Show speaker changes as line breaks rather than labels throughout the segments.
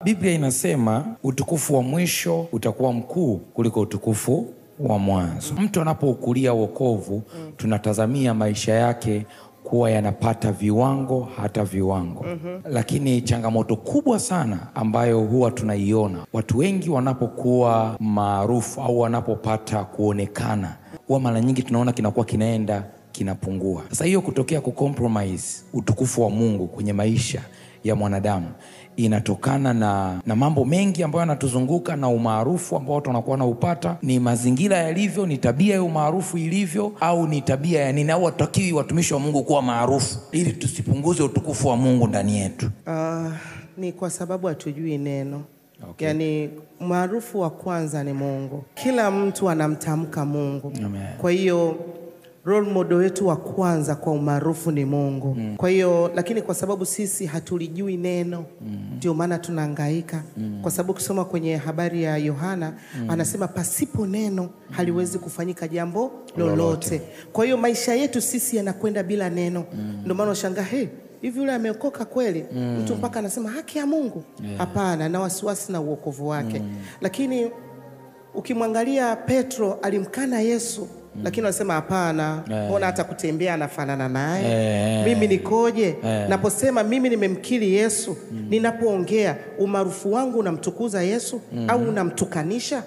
Biblia inasema utukufu wa mwisho utakuwa mkuu kuliko utukufu wa mwanzo. Mtu anapoukulia wokovu, tunatazamia maisha yake kuwa yanapata viwango hata viwango. Lakini changamoto kubwa sana ambayo huwa tunaiona, watu wengi wanapokuwa maarufu au wanapopata kuonekana, huwa mara nyingi tunaona kinakuwa kinaenda kinapungua. Sasa hiyo kutokea kucompromise utukufu wa Mungu kwenye maisha ya mwanadamu inatokana na mambo mengi ambayo yanatuzunguka na umaarufu ambao watu wanakuwa wanaupata. Ni mazingira yalivyo, ni tabia ya umaarufu ilivyo, au ni tabia ya nini? Au hatakiwi watumishi wa Mungu kuwa maarufu ili tusipunguze utukufu wa Mungu ndani yetu?
Ni kwa sababu hatujui neno. Okay. Yaani maarufu wa kwanza ni Mungu. Kila mtu anamtamka Mungu.
Amen.
Kwa hiyo role model wetu wa kwanza kwa umaarufu ni Mungu. Kwa hiyo lakini kwa sababu sisi hatulijui neno, ndio maana tunahangaika. Kwa sababu ukisoma kwenye habari ya Yohana, anasema pasipo neno haliwezi kufanyika jambo lolote. Kwa hiyo maisha yetu sisi yanakwenda bila neno. Ndio maana ushangaa, hey, hivi yule ameokoka kweli? Mtu mpaka anasema haki ya Mungu. Hapana, na wasiwasi na uokovu wake. Lakini ukimwangalia Petro alimkana Yesu. Lakini wanasema hapana, mbona hata kutembea anafanana naye? Mimi nikoje? Naposema mimi nimemkiri Yesu, ninapoongea umaarufu wangu unamtukuza Yesu au unamtukanisha?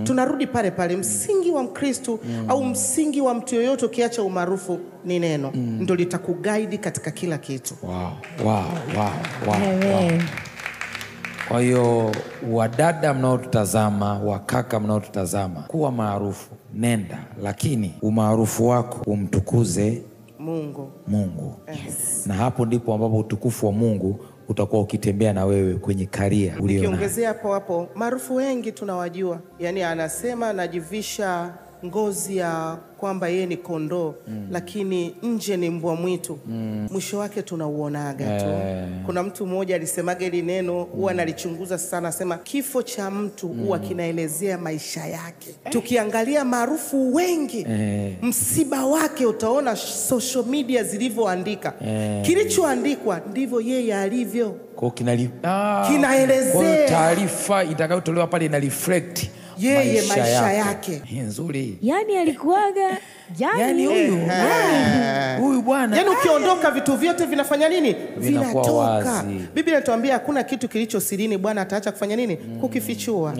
Tunarudi pale pale, msingi wa Mkristo au msingi wa mtu yoyote ukiacha umaarufu ni neno. Ndio litakuguide katika kila kitu.
Wow, wow, wow, wow, wow. Kwa hiyo wadada mnaotutazama, wakaka mnaotutazama, kuwa maarufu nenda, lakini umaarufu wako umtukuze
Mungu.
Mungu.
Yes.
Na hapo ndipo ambapo utukufu wa Mungu utakuwa ukitembea na wewe kwenye karia ulio nayo.
Ukiongezea hapo hapo, maarufu wengi tunawajua. Yaani anasema anajivisha ngozi ya kwamba yeye ni kondoo, lakini nje ni mbwa mwitu. Mwisho wake tunauonaga tu. Kuna mtu mmoja alisemaga hili neno, huwa nalichunguza sana, anasema kifo cha mtu huwa kinaelezea maisha yake. Tukiangalia maarufu wengi, msiba wake utaona social media zilivyoandika. Kilichoandikwa ndivyo yeye alivyo.
Kwa
kinaelezea
taarifa itakayotolewa pale ina reflect
yeye maisha yake.
Hii nzuri.
Yaani alikuaga
yaani huyu huyu bwana.
Yaani ukiondoka vitu vyote vinafanya nini? Vinatoka. Biblia inatuambia hakuna kitu kilicho sirini Bwana ataacha kufanya nini? Kukifichua.